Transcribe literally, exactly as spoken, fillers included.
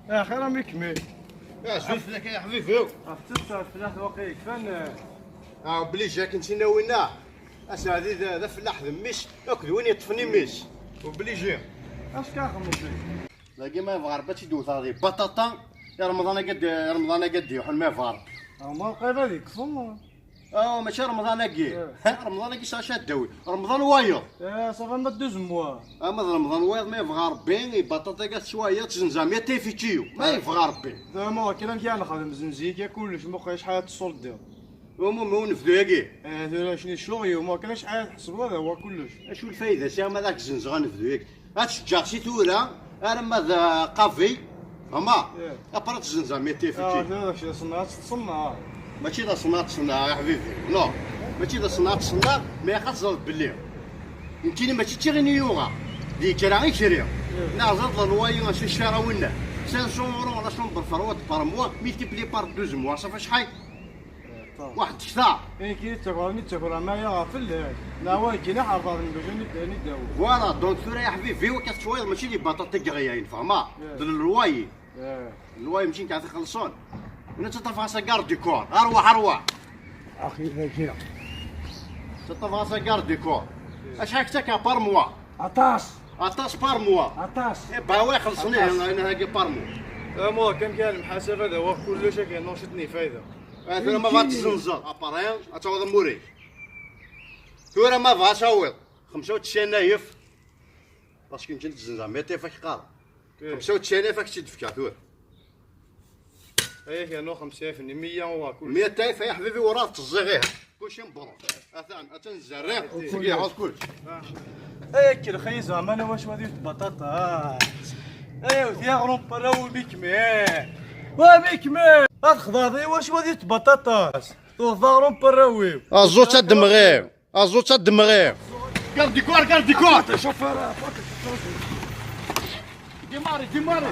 Axir a mi kmil. Azul fell-ak a ḥbibi-w. Ɣef tefsert fell-ak waqil kfan. Ah, obligé akken ttinawi-nneɣ. Aseɛdi d, d afellaḥ d mmi-s, akked win yeṭṭfen imi-s. Obligé. Acu kan xemmeḍ-ik? Dagi ma yebɣa Rebbi ad tt-id-wteɣ di baṭaṭa, i Remḍan-agi ad, i Remḍan-agi ad d-yuḥen ma yebɣa Rebbi. Remḍan qrib ad yekfu. Ah, mačči Remḍan-agi. Eh. Ha, Remḍan-agi s acu ad d-tawi? Remḍan wayeḍ. Eh, ça va ma deux mois. Ama d Remḍan wayeḍ ma yebɣa Rebbi, i baṭaṭa-agi ad tettwayeḍ, tzenza mya tayfičiyu. Ma yebɣa Rebbi. Da ma akken amek ara nexdem zenzi-agi kullec, muqel acḥal ad tessuldiḍ. Umumu unebdu-agi. Eh, tura acni ccɣel-iw, ma akken acḥal ad tḥesbeḍ ad awa kullec. Acu lfayda sɛiɣ ma ad ak-zenzeɣ anebdu-agi? Ad t-ǧǧeɣ si tura arma d, uh, qavi, fehma? Eh. Après ad t-zenzeɣ mya tayfičiyu. Ah, tura d acu, d aṣennaɛ ad teṣennaɛ. Mačči d aṣennaɛ ad teṣennaɛ, a ḥbibi. Non. Mačči d aṣennaɛ ad teṣennaɛ, mais ad teẓreḍ belli nekkini mačči d tiɣin i yuɣeɣ. D yekkra i kri. Eh. Neɣ ẓer d lwayi acu ccarawi-nneɣ. Cinq cents euros la chambre froide par mois, multiplié par douze mois, ça fait شحال؟ Waḥed tekta. Ayen kini d takerḍa, mi d takerḍa ma yaɣ ɣef fell-ak. Neɣ wa yekkini ḥerḍeɣ d lbajani d-, ni dawi. Voilà, donc tura ya ḥbibi, wakka tettwayeḍ mačči di baṭaṭa i yeɣlayen, fehma? Yeah. D lwayi. Yeah. Lwayi mačči nekk ad t-ixellṣen. Netta ṭṭafeɣ-as la garde du corps. Arwaḥ, arwaḥ. Axi dagi. Netta ṭṭafeɣ-as la garde du corps. Yeah. Acḥal k-ttakeɣ par mois? Aṭas. Aṭas par mois. Aṭas. Eh, bah ouais, xellṣen-iyi, aṭas. Ayen hagi par mois. Amuḍ kan kan lemḥasaba d awaɣ kullec akken ur citni fayda. Ah, tura ma bɣa tzenzeḍ, après, ad tawiḍ amur-ik. Tura ma bɣa tawiḍ xemsa u tesɛin alef, parce que nekk ttzenzeɣ mya alef ak qqareɣ. Eh. Xemsa u tesɛin alef ak tt-id-fkeɣ tura. Aya kan xemsa alef-nni, meyya u kullec. Mya alef, ay ḥbibi, werɛad teẓẓiɣ, ih. Kullec mebṛuk. Atan, atan zzerriɛ, seg yeɛɛuḍ kullec. Ay akken xi zeɛma, ala wacu ad yut baṭaṭa. Ay awt yaɣrum parraw mi kmil. Wa mi kmil. Ad xḍaḍ, ay wacu ad yut baṭaṭa. Tuḍarum parraw-iw. Aẓu-tt ad d-mɣiɣ. Aẓu-tt ad d-mɣiɣ. Garde du corps, garde du corps. Démarre, démarre.